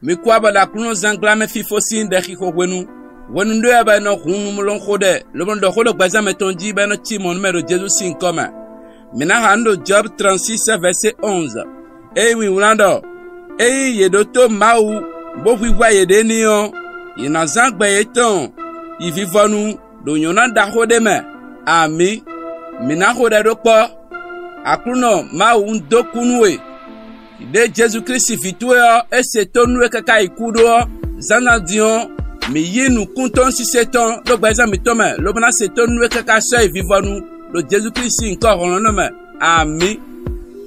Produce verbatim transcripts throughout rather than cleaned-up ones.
Mi kú wá bɔ ɖo Aklúnɔzánglá mɛ fífó sín ɖɛxixo hwenu. Hwenu ɖé wɛ bɔ è nɔ hun numlɔ́nxó ɖɛ, lobo nɔ ɖɔ xó ɖo gbɛzán mɛtɔn jí bɔ é nɔ cí mɔ̌ nú mɛ ɖo Jezu sín nyǐkɔ mɛ. Mǐ ná xa nǔ ɖo Jɔ̌b trɛ́ntísɛ́ vɛ̌sé onze. Ényí wǐwlán ɖɔ: "Ényí yě ɖótó Mawu, bó hwíhwɛ́ yěɖée n'i ɔ́, yě ná zán gbɛ yětɔn yi vivɔnu ɖo nyɔ̌ná ɖaxó ɖé mɛ." Amǐ. Mǐ ná xo ɖɛ ɖó kpɔ́. Aklúnɔ Mawu, un dó kú nú we. Ɖěe Jezu Klísu ví towe ɔ́, é se tónú nú we káká yi kúɖó ɔ́, zǎnzǎn din ɔ́, mǐ yí nǔkúntɔ́núsísé tɔn ɖó gbɛzán mǐtɔn mɛ, lobo ná se tónú nú we káká sɔ́ yi vivɔnu ɖo Jezu Klísu sín nyǐkɔ hlɔ̌nhlɔ́n mɛ. Amǐ.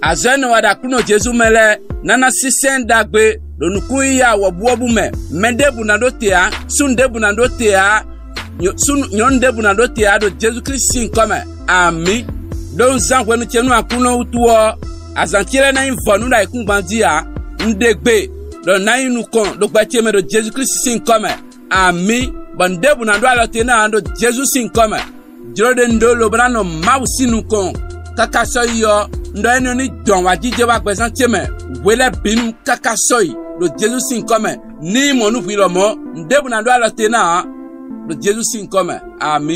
Azɔ̌ e nɔ wa ɖo Aklúnɔ Jezu mɛ lɛ́ɛ ná ná sínsɛ́n ɖagbe ɖo nǔkún-yíyá wɔ̌buwɔ́bú mɛ. Mɛ ɖěbǔ ná ɖó te ǎ, súnnu ɖěbǔ ná ɖó te ǎ, nyɔ- súnnu nyɔ̌nu ɖěbǔ ná ɖó te ǎ ɖo Jezu Klísu sín nyǐkɔ mɛ. Amǐ. Ɖó un zán hwenu ce nú Aklúnɔ wútu ɔ́, azǎn ce lɛ́ɛ ná nyí vɔ̌ nú ɖo ayǐkúngban jí ǎ. Un ɖe gbe ɖɔ nǎ yi nukɔn ɖo gbɛ ce mɛ ɖo Jezu Klísu sín nyǐkɔ mɛ. Amǐ. Bɔ nǔ ɖěbǔ ná ɖó alɔ te ná ǎ ɖo Jezu sín nyǐkɔ mɛ. Jló ɖé un ɖó lobo ná nɔ Mawu sín nukɔn káká sɔ́ yi ɔ́, un ɖɔ énɛ́ ní dɔn awǎjijɛ wá gbɛzán ce mɛ hwe lɛ́ɛ bǐ nu káká sɔ́ yi ɖo Jezu sín nyǐkɔ mɛ. Ní nyí mɔ̌ nú hwi lɔmɔ̌, nǔɖěbǔ ná ɖó alɔ te ná ǎ ɖo Jezu sín nyǐkɔ mɛ. Amǐ.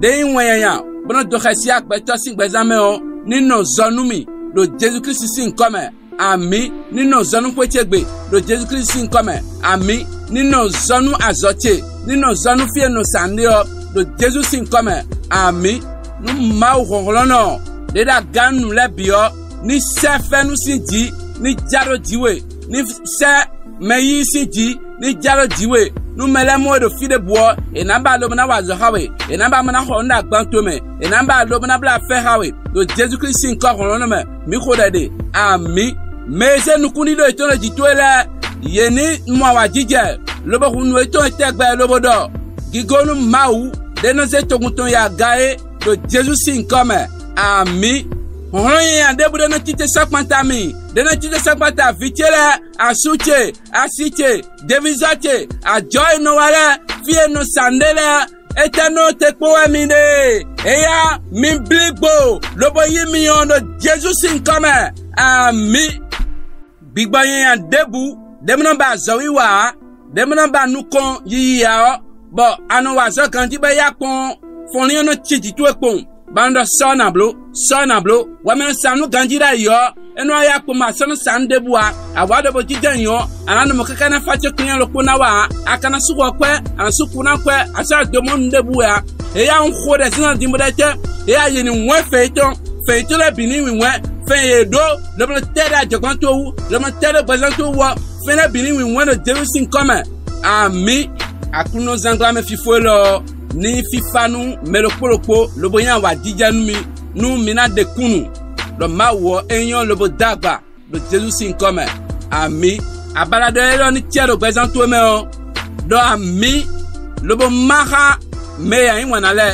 Ɖé nyí wɛn nyanya bó nɔ́ dó xɛsi gbɛtɔ́ sín gbɛzán mɛ ɔ́, ní nɔ zɔ nú mì ɖo Jezu Klísu sín nyǐkɔ mɛ. Amǐ. Ní nɔ zɔ nú xwé ce gbe ɖo Jezu Klísu sín nyǐkɔ mɛ. Amǐ. Ní nɔ zɔ nú azɔ̌ ce, ní nɔ zɔ nú fí e nɔ sa nǔ ɖe ɔ́ ɖo Jezu sín nyǐkɔ mɛ. Amǐ. Nú Mawu hlɔ̌nhlɔ́nnɔ ɖě ɖo agán nú nǔ lɛ́ɛ bǐ ɔ́, ní sɛ́ fɛ́nú sín jǐ ní já ɖó jǐ we, ní sɛ́ mɛ yíyí sín jǐ ní já ɖó jǐ we. Nú mɛ lɛ́ɛ mɔ we ɖo fí ɖěbǔ ɔ́, è nǎ ba lobo ná wa azɔ̌ xá we; è nǎ ba ma ná xɔ nǔ ɖo agban towe mɛ; è nǎ ba lobo ná bló afɛ́ xá we. Ɖo Jezu Klísu sín nyǐkɔ hlɔ̌nhlɔ́nnɔ mɛ, mǐ xo ɖɛ ɖe. Amǐ. Mɛ e zé nukúnɖíɖó yětɔn ɖo jǐ towe lɛ́ɛ, yě ní mɔ awǎjijɛ, lobo hun nǔ yětɔn e tɛgbɛ lobo ɖɔ: "Gígó nú Mawu ɖé nɔ zé togun tɔn yi aga é, ɖo Jezu sín nyǐkɔ mɛ." Amǐ. Hlɔ̌nhlɔ́n nyanya ɖěbǔ ɖé nɔ tito sɔ́kpanta mì, ɖé nɔ tito sɔ́kpanta vǐ ce lɛ́ɛ, asú ce, asi ce, devizɔ́ ce, ajɔ̌ e nɔ wa lɛ́ɛ, fí e nɔ sa nǔɖé lɛ́ɛ, étɛ́ nɔ te kpó wɛ mi ɖe? Éyá, mi blí gbo, lobo yí myɔ ɖo Jezu sín nyǐkɔ mɛ. Amǐ. Gbigbɔ nyanya ɖěbǔ ɖě mɔ nɔ ba azɔ̌wiwa ǎ, ɖě mɔ nɔ ba nukɔn yiyi ǎ ɔ́, bɔ a nɔ wa azɔ̌ ganjí bɔ é yá kpɔ́n ɔ́, fɔnlín ɔ́ nɔ cí jǐ towe kpowun, bɔ a nɔ ɖɔ: "Sɔ́ ɔ́ nǎ bló, sɔ́ ɔ́ nǎ bló." Wɛ mɛ nɔ sa nǔ ganjí ɖ'ayǐ ɔ́, é nɔ wá yá kpɔ́n bɔ a sɔ́ nɔ sa nǔ ɖěbǔ ǎ. A wǎ ɖɔhun bó jínjɔ́n nyǐ ɔ́, a nǎ nɔ mɔ káká ná fá acɔ́ kúnnyá ɖokpó ná wa ǎ. A ka ná sú xɔ kwɛ́, a nǎ sú kú ná kwɛ́, a sɔ́ ná dó mɔ nǔ ɖěbǔ wɛ ǎ. Éyá un xo ɖɛ zínzán din bó ɖɔ étɛ́? Éyá yě ní wɛ́n fɛ̌n yětɔn, fɛ̌n yětɔn lɛ́ɛ bǐ ní wínwɛ́n, fɛ̌n e yě ɖó, lobo nɔ tɛ́ ɖó ajɔ̌gán towe wú, lobo nɔ tɛ́ ɖó gbɛzán towe wú ɔ́, fɛ́n lɛ́ɛ bǐ ní wínwɛ́n ɖo Jezu sín nyǐkɔ mɛ. Amǐ. Aklúnɔzánglá mɛ fífó élɔ́ ɔ́, ní nyí fífá nú mɛ ɖokpó ɖokpó, lobo nyí awǎjijɛ nú mi, nú mi ná ɖe kúnnu ɖɔ Mawu ɔ́, é nyɔ́ lobo dó agba ɖo Jezu sín nyǐkɔ mɛ. Amǐ. Abalaɖɔ élɔ́ ní cɛ ɖo gbɛzán towe mɛ ɔ́, ɖɔ amǐ, lobo má xá mɛ e a yǐ wǎn ná lɛ́ɛ.